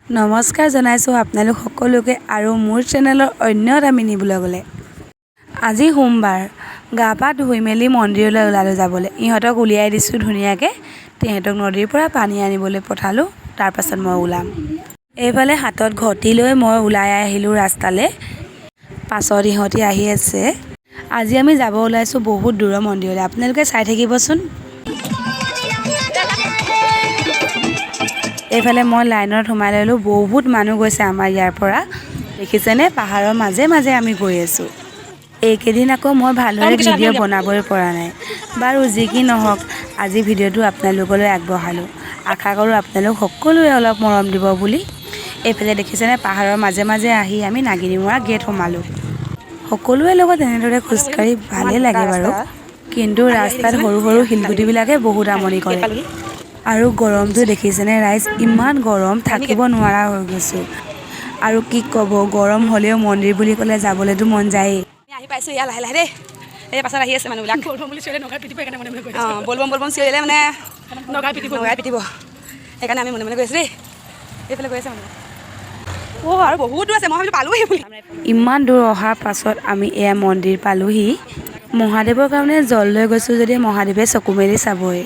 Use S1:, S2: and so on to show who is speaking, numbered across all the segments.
S1: নমস্কাৰ জনাইছোঁ আপোনালোক সকলোকে আৰু মোৰ চেনেলৰ অন্য এটা মিনি ব্লগলৈ। আজি সোমবাৰ। গা পা ধুই মেলি মন্দিৰলৈ ওলালোঁ যাবলৈ। ইহঁতক উলিয়াই দিছোঁ ধুনীয়াকৈ। তেহেঁতক নদীৰ পৰা পানী আনিবলৈ পঠালোঁ, তাৰপাছত মই ওলাম। এইফালে হাতত ঘটি লৈ মই ওলাই আহিলোঁ ৰাস্তালৈ। পাছত ইহঁতি আহি আছে। আজি আমি যাব ওলাইছোঁ বহুত দূৰৰ মন্দিৰলৈ। আপোনালোকে চাই থাকিবচোন। এইফালে মই লাইনত সোমাই ল'লোঁ। বহুত মানুহ গৈছে আমাৰ ইয়াৰ পৰা। দেখিছেনে, পাহাৰৰ মাজে মাজে আমি গৈ আছোঁ। এইকেইদিন আকৌ মই ভালদৰে ভিডিঅ' বনাবই পৰা নাই। বাৰু যি কি নহওক, আজি ভিডিঅ'টো আপোনালোকলৈ আগবঢ়ালোঁ। আশা কৰোঁ আপোনালোক সকলোৱে অলপ মৰম দিব বুলি। এইফালে দেখিছেনে, পাহাৰৰ মাজে মাজে আহি আমি নাগিনীমৰা গেট সোমালোঁ। সকলোৰে লগত এনেদৰে খোজকাঢ়ি ভালেই লাগে বাৰু, কিন্তু ৰাস্তাত সৰু সৰু শিলগুটিবিলাকে বহুত আমনি কৰে। আৰু গৰমটো দেখিছেনে ৰাইজ, ইমান গৰম, থাকিব নোৱাৰা হৈ গৈছোঁ। আৰু কি ক'ব, গৰম হ'লেও মন্দিৰ বুলি ক'লে যাবলৈতো মন যায়েই।
S2: আহি পাইছোঁ ইয়াত লাহে লাহে দেই। এই পাছত আহি আছে মানুহবিলাক।
S3: বলবম বুলি চিঞৰিলে নগাই পিটিব, সেইকাৰণে মনে মনে গৈ।
S2: অঁ, বলবম বলবম চিঞৰিলে মানে
S3: নগাই পিটিব।
S2: নগাই পিটিব, সেইকাৰণে আমি মনে মনে গৈ আছোঁ দেই। এইফালে গৈ আছে মানুহ। অ', আৰু বহুত দূৰ আছে, মই ভাবিলোঁ পালোহি বুলি।
S1: ইমান দূৰ অহাৰ পাছত আমি এয়া মন্দিৰ পালোহি। মহাদেৱৰ কাৰণে জল লৈ গৈছোঁ যদি মহাদেৱে চকু মেলি চাবই।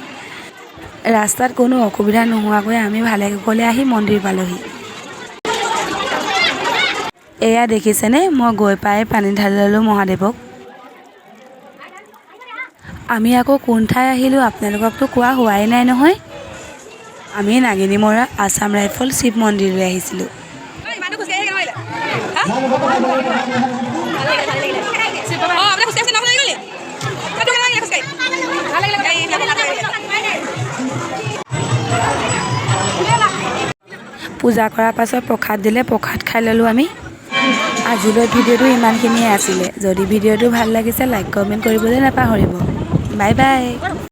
S1: ৰাস্তাত কোনো অসুবিধা নোহোৱাকৈ আমি ভালে কুশলে আহি মন্দিৰ পালোহি। এয়া দেখিছেনে, মই গৈ পাই পানী ঢালি ল'লোঁ মহাদেৱক। আমি আকৌ কোন ঠাই আহিলোঁ আপোনালোককতো কোৱা হোৱাই নাই নহয়। আমি নাগিনীমৰা আছাম ৰাইফল শিৱ মন্দিৰলৈ আহিছিলোঁ।
S2: ইমান দূৰ খোজকাঢ়ি কেনেকুৱা লাগিলে? অঁ, আপুনি খোজকাঢ়ি নগ'লে গ'লি কেনেকুৱা লাগিলে খোজকাঢ়ি? ভাল লাগিলে।
S1: পূজা কৰাৰ পাছত প্ৰসাদ দিলে, প্ৰসাদ খাই ল'লোঁ আমি। আজিলৈ ভিডিঅ'টো ইমানখিনিয়ে আছিলে। যদি ভিডিঅ'টো ভাল লাগিছে, লাইক, কমেণ্ট কৰিবলৈ নাপাহৰিব। Bye bye.